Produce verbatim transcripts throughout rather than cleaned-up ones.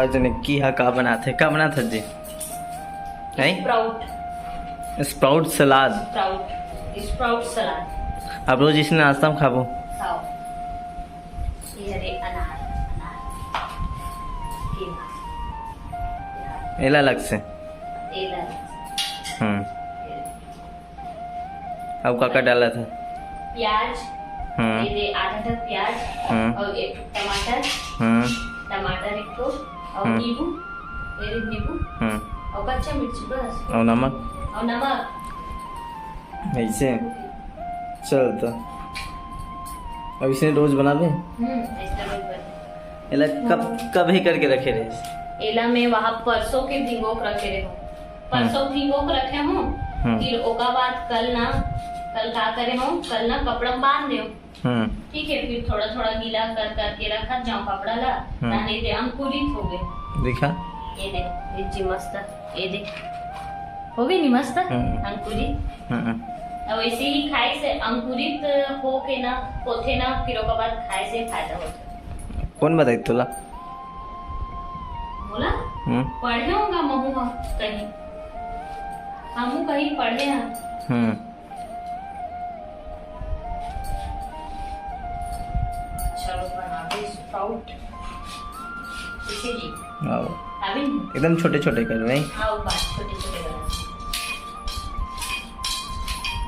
जने की हा का बनाथे, का बनाथे जी? हैं? Sprout. Sprout salad. Sprout. Sprout salad. आप रोज इसने नाश्ता में खाबो? खाओ। ये हरे अनार, अनार। ये। एला अलग से। एला। हम्म। अब का का डाला था? प्याज। हम्म। ये दे आधा तक प्याज। हम्म। और एक टमाटर। हम्म। टमाटर एक ठो। और हम्म। नींबू। ये दे नींबू। हम्म। और कच्चा मिर्ची बस। और नमक? और नमक। ऐसे? चल तो। अब इसने रोज बनाबे? हम्म, ऐसा रोज बने। एला कब, कब ही करके रखे रहे? एला मैं वहाँ परसों के भिंगो के रखे रहे हूँ। परसों भिंगो के रखे हूँ। हम्म। फिर ओका बाद कल ना, कल का करे हूँ, कल ना कपड़ा में बांध दे। हम्म। ठीक है, फिर थोड़ा थोड़ा गीला कर करके रखत जाऊँ कपड़ा ला, हम्म। ताने दे अंकुरित हो गए। दिखा। ये दे, ये जी मस्त, ये दे, हो गई नी मस्त हम्म। अंकुरित। हम्म। अब ऐसे ही खाए से अंकुरित हो के ना, होथे ना, फिर ओकर बाद खाए से फायदा होथे। कौन बताई तोला? बोला? हम्म। पढ़े होगा महू हम कहीं, हमू कहीं पढ़े हैं। हम्म। चलो बना दे स्प्राउट। इसे जी। आओ। अभी नहीं। एकदम छोटे छोटे कर रहे हैं। आओ बात छोटे छोटे बना।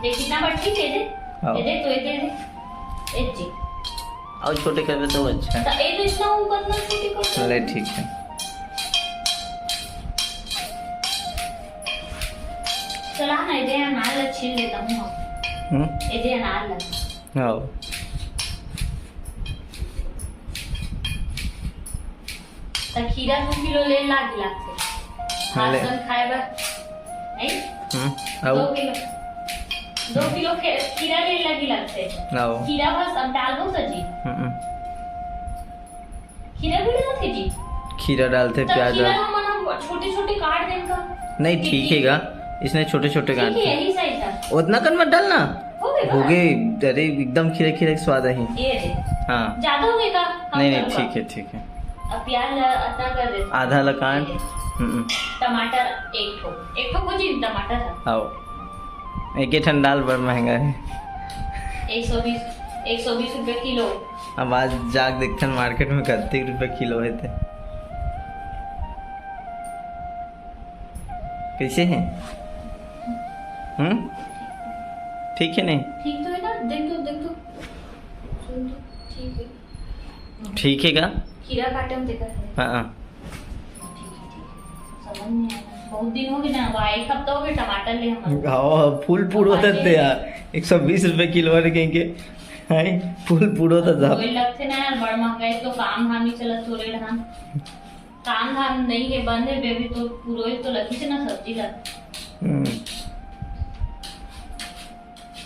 देख कितना बड़ा ठीक है, दे। आओ। ये दे तो ये दे, दे। ये जी। और छोटे करबे तो अच्छा है। तो ये तो इतना ऊपर ना छोटी कर दो। चले ठीक है। चला ना, ये दे अनार ला छील लेता हूँ। हम्म। ये दे अनार ला। आओ। तो खीरा दो किलो ले लागी लागथे। हाँ, ले। आसन खाए बर। नहीं? हम्म। दो आओ। किलो। दो किलो खे-, खीरा ले लागी लागथे। आओ। खीरा बस अब डालबो तो जी। हम्म। खीरा भी डालथे जी। खीरा डालथे, तो प्याज खीरा डाल। हम ना छोटे छोटे काट देन का। नहीं, ठीक है गा। इसने छोटे छोटे ठीक काट है, दिए। यही साइज था। उतना कन मत डालना। हो गए हो का? गए। अरे एकदम खीरे खीरे के स्वाद है। ये दे। हाँ। ज्यादा हो गए का? कम नहीं नहीं, करूँगा। ठीक है, ठीक है। अब प्याज ला-, इतना कर दे। आधा ला काट। ये दे। हम्म। टमाटर एक ठो, एक ठो कुछ ही टमाटर है। आओ। एक ही ठन दाल बड़ महंगा है। एक सौ बीस, एक सौ बीस रुपए किलो। अब आज जाके देखथन मार्केट में कत्ते रुपए किलो है ते। कैसे है? हम्म। ठीक है नहीं? ठीक तो है ना? देख तो, देख तो। सुन तो, ठीक है। ठीक है का? खीरा काटे में देखा है। हाँ हाँ। ठीक है, ठीक है। समझ नहीं आया। बहुत दिन हो गए ना, वहाँ एक हफ्ता हो गया टमाटर ले हमारे। हाँ, फूल पूरा होता थे यार। एक सौ बीस रुपए किलो वाले कहेंगे। हाय, फूल पूरा होता था। कोई लगते ना यार, बड़ महंगाई तो काम धाम नहीं चलत तोरे ढंग। काम धाम नहीं है, बंद है बेबी, तो पूरा तो लगी थे ना सब्जी ला। हम्म।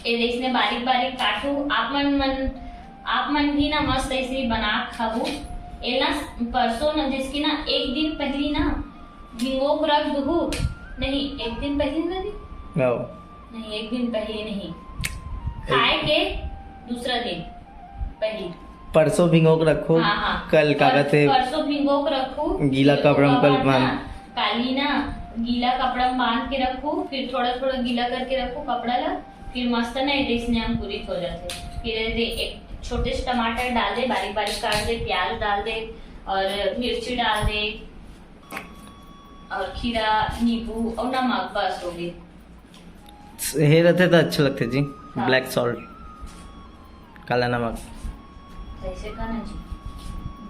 ये इसने बारीक बारीक काटू। आप मन मन आप मन भी ना मस्त ऐसे ही बना खाबू। एला परसों ना, जैसे कि ना एक दिन पहली ना भिंगो के रख दूहू। नहीं, एक दिन पहली ना जी? आओ। नहीं, एक दिन पहली नहीं, खाए के दूसरा दिन पहली। परसों भिंगो के रखो। हाँ, हाँ। कल का पर-, कहते परसों भिंगो के रखू। गीला फिर कपड़ा में ओकर कल बाद बांध। ना, काली ना गीला कपड़ा में बांध के रखू, फिर थोड़ा थोड़ा गीला करके रखू कपड़ा ला। फिर मस्त ना ये इसने अंकुरित हो जाते। फिर ये दे एक छोटे से टमाटर डाल दे, बारीक बारीक काट दे, प्याज डाल दे और मिर्ची डाल दे और खीरा, नींबू और नमक, बस हो गए। हे रहते तो अच्छे लगते जी। हाँ। ब्लैक सॉल्ट, काला नमक। ऐसे का ना जी,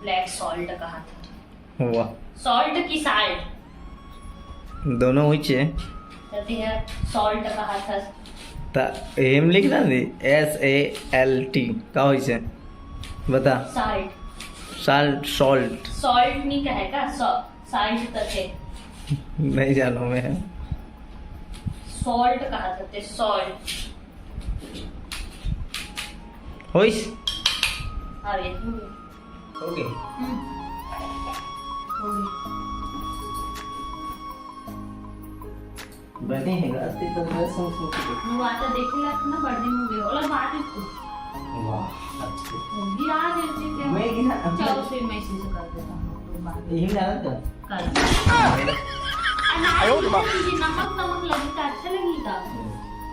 ब्लैक सॉल्ट कहा था। वाह। सॉल्ट की साल्ट। दोनों हुई छे। कहते हैं सॉल्ट कहा था। ता एम लिख ना दी, एस ए एल टी। का होई छे? बता। साल्ट। Salt, salt. सॉल्ट नहीं कहे का? सॉ-, साल्ट तक है। नहीं जानो मैं। सॉल्ट कहा था ते, सॉल्ट। होइस? हाँ, ये तो हो गया। हो गए। हम्म। हो गया। बने हैं, रास्ते तो बस हम सोच रहे। वो आता देखे ला ना, बर्थडे में गए। ओला बात इसको। वाह, अच्छे। गिरा देते थे। मैं गिरा- चलो, फिर मैं इसी से कर देता हूँ। यही डालत का? काला। अनार में नमक, नमक लगी का अच्छा लगी का?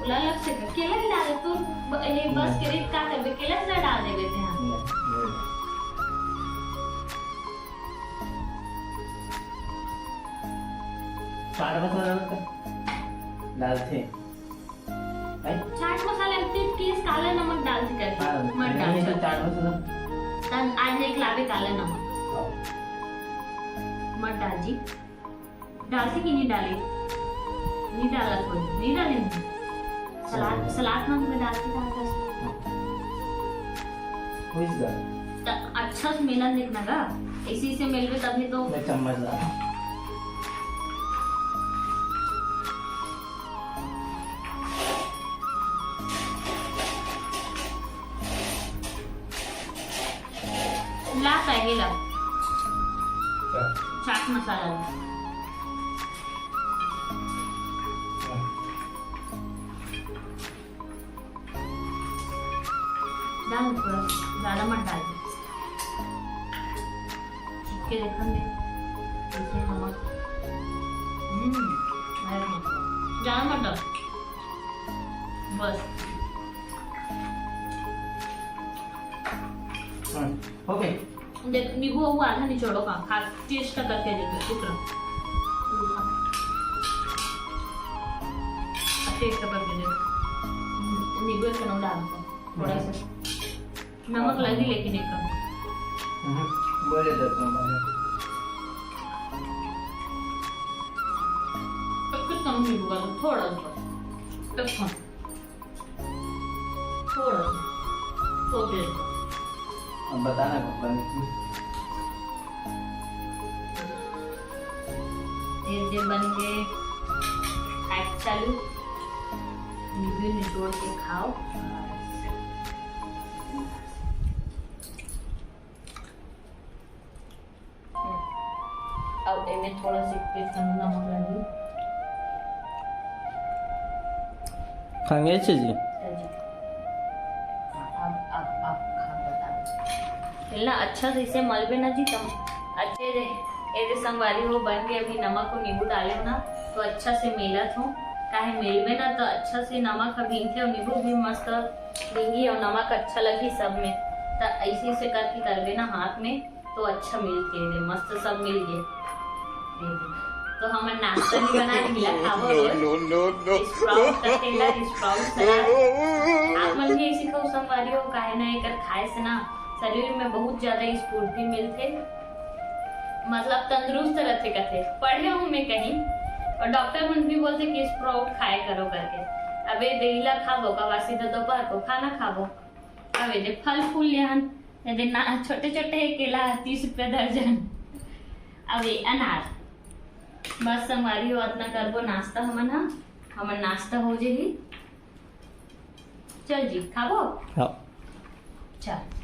ओला अलग से कर। केला ही डाले तो ब-, ये बस के रेट का करबे? केला से डाल देबे ते हाँ। चाट मसाला डालथे। चाट मसाला एक टीस काला नमक डाल दी करके। हाँ, मत डाल नहीं तो सक। चाट मसाला। तन आज एक लावे काला नमक। हाँ। मत डाल जी। डालती कि नहीं डाली? नहीं डाला कोई, नहीं डाली नहीं। सलाद, सलाद में मैं डालती था। कोई सा? त अच्छा से मेलन देखना का, इसी से मिलवे तभी तो। मैं चम्मच डाल। ला पहले ला। क्या? चाट मसाला ला। हाँ। डाल थोड़ा, ज्यादा मत डाल। चिपके देखन दे। इसमें नमक। हम्म, अरे मत। ज्यादा मत डाल। बस। हाँ, हो गई। देख, नींबू हुआ आधा निचोड़ो का, खा, टेस्ट करके देख, शुक्र। टेस्ट करके देख। नींबू एक नमक डाल दो, थोड़ा सा। नमक लगी लेकिन एक कम। हम्म, बोले तो तुम बोले। तो कुछ कम नींबू का, तो थोड़ा सा। तो कम। थोड़ा सा। तो फिर अब बताना कब बनी। ये जे बन के खाए चालू, नींबू निचोड़ के खाओ। अब एमे थोड़ा सा एक नमक डाली। खाएंगे जी? अब, अब, अब खा बता। इतना अच्छा से इसे मलबे ना जी, तब अच्छे से। ए जे संगवारी हो, बन के अभी नमक अउ नींबू डाले हो ना, तो अच्छा से मेलत हो। काहे मेलबे ना, तो अच्छा से नमक ह भींगथे अउ नींबू भी मस्त भींगी, अउ नमक अच्छा लगी सब में। त ऐसे, ऐसे करके करबे ना हाथ में, तो अच्छा मिलथे, दे मस्त सब मिल गे। दे दे। तो हमन नाश्ता भी बना के मिला खाबो रोज। No, no, no, no। Sprout का तेला, sprout सलाद। आप मन भी ऐसी खाओ संगवारी हो, काहे ना एकर खाए से ना शरीर में बहुत ज्यादा स्फूर्ति मिलथे, मतलब तंदुरुस्त रहथे कथे। पढ़े हूँ मैं कहीं, और डॉक्टर मन भी बोलथे कि sprout खाए करो करके। अबे देला खाबो का वासी तो दोपहर को खाना खाबो। अबे दे फल फूल ले हन, ये दे ना छोटे छोटे केला तीस रुपया दर्जन। अबे अनार। बस संगवारी हो, अतना करबो नाश्ता हमन ह, हमन नाश्ता हो जेही। चल जी, खाबो? हाँ। चल।